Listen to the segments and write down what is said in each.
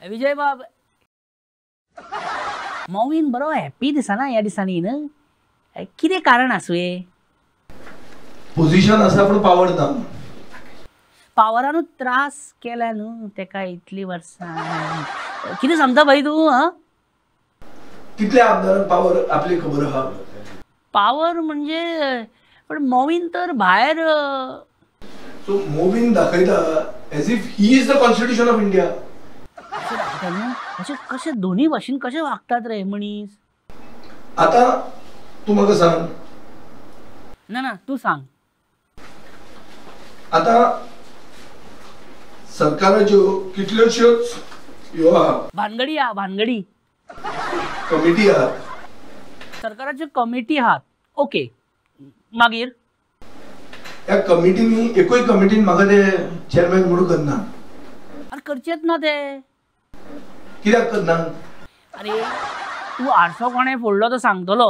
विजय बाब, मोवीन बरो हॅपी दिसना ह्या दिसांनी न्हू, कितें कारण आसुये? पोझिशन आसा पूण पावर ना. पावरानूच त्रास केला न्हू तेका इतली वर्सां. कितें सांगता भाई तूं? हां, कितल्या आमदारांक पावर आपली खबर आहा? पावर म्हणजे पण मोवीन तर भायर. सो मोवीन दाखयता as if he is the constitution of India. अशें कशें दोनी भाशेन कशें वागतात रे मनीस? आतां तूं म्हाका सांग. ना ना तूं सांग. आतां सरकाराच्यो कितल्योश्योच ह्यो आहा भानगडी आहा, भानगडी कमिटी आहा, सरकाराच्यो कमिटी आहात. ओके, मागीर ह्या कमिटींनी एकूय कमिटीन म्हाका ते चेअरमॅन म्हणून करना. आरे करचेच ना ते. कित्याक करना? अरे तूं आरसो कोणें फोडलो तो सांगतलो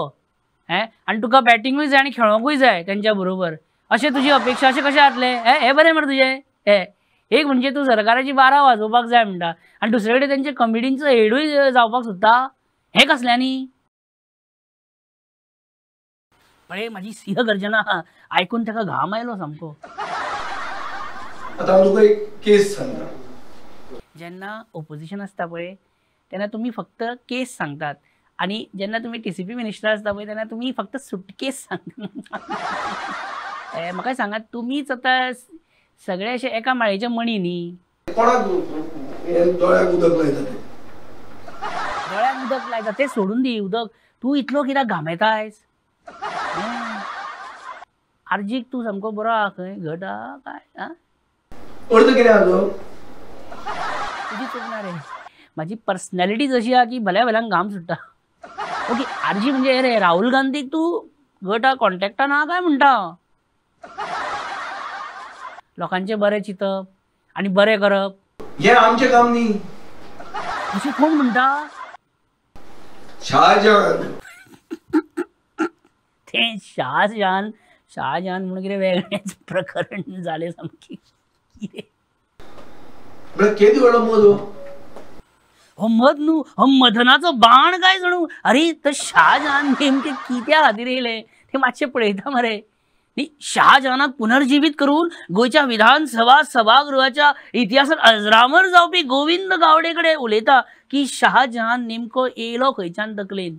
हें, आनी तुका बॅटिंगूय जाय आनी खेळोंकूय जाय तेंच्या बरोबर, अशें तुजी अपेक्षा. अशें कशें जातलें? हें हें बरें मरे तुजें. हें एक म्हणजे तूं सरकाराची 12 वाजोवपाक जाय म्हणटा आनी दुसरे कडेन तेंचे कमिटींचो हेडूय जावपाक सोदता, हें कसल्यांनी? पळय म्हाजी सिंह गर्जना आयकून ताका घाम आयलो सामको. आतां हांव तुका एक केस सांगता. जेन्ना ओपोजिशन आसता पळय तेन्ना तुमी फक्त केस सांगतात, आनी जेन्ना तुमी टीसीपी मिनिस्टर आसता पळय तेन्ना तुमी फक्त सुटकेस सांगता. म्हाका सांगात, तुमीच आतां सगळे अशे एका माळेचे मणी न्ही. कोणाक दोळ्याक उदक लायता ते? दोळ्याक उदक लायता ते सोडून दी उदक, तूं इतलो कित्याक घामेता आयज? आर्जीक तूं सामको बरो आहा खंय, घट आहा काय? आं, अर्थ कितें आहा तो? तुजी चूक ना रे, म्हाजी पर्सनॅलिटी जशी आहा की भल्या भल्यांक घाम सुट्टा. ओके, आरजी म्हणजे रे राहुल गांधीक तूं घट आहा, कॉन्टेक्टान आहा काय म्हणटा? लोकांचें बरें चिंतप आनी बरें करप हें आमचें काम न्ही. अशें कोण म्हणटा? शाहजहान. तें शाहजहान, शाहजहान म्हणून कितें वेगळेंच प्रकरण जालें सामकें. कितें म्हळ्यार केदी व्हडलो मद हो? हो मद न्हू, हो मदनाचो बाण काय जणू. अरे तर शाहजहान नेमकें कित्या खातीर येयलें तें मातशें पळयता मरे. न्ही, शाहजहानाक पुनर्जिवीत करून गोंयच्या विधानसभा सभागृहाच्या इतिहासात अजरामर जावपी गोविंद गावडे कडेन उलयता की शाहजहान नेमको येयलो खंयच्यान तकलेन.